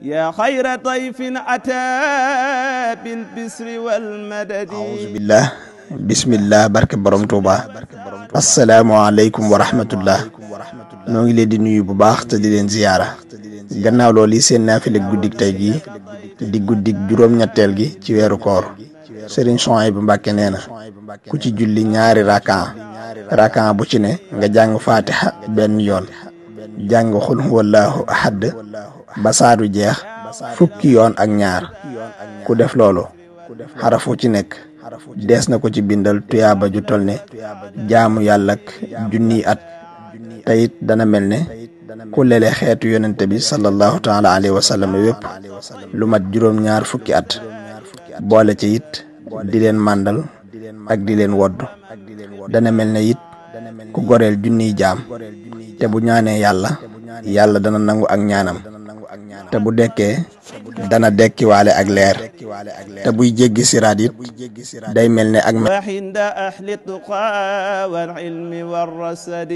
يا خير ضيف أتى بالبسر والمدد أعوذ بالله بسم الله barke borom Touba asalaamaaleykum wa rahmatullah noo ngi leen di nuyu bu baax te di leen ziyaara gannaaw loolu yi seen naafile guddik tey gi di guddik juróom-ñetteel gi ci weeru koor Sëriñ Souhaïbou Mbacké nee na ku ci julli ñaari rakan bu ci ne nga jàng fatiha benn yoon jàng xul huwallahu ahad ba saadu jeex fukki yoon ak ñaar ku def loolu xarafu ci nekk dees na ko ci bindal tuyaaba ju tol ne jaamu yàlla ak junniy at te it dana mel ne ku lele xeetu yonente bi sallallahu taala alayhi wa sallam wépp lu mat juróom-ñaar fukki at boole ci it di leen màndal ak di leen wodd dana mel ne it ku goreel junniy jaam te bu ñaanee yàlla dana nangu ak ñaanam te bu dekkee dana dekkiwaale ak leer te buy jéggi siraat it day mel ne ak وعند أهل التقى والعلم والرصد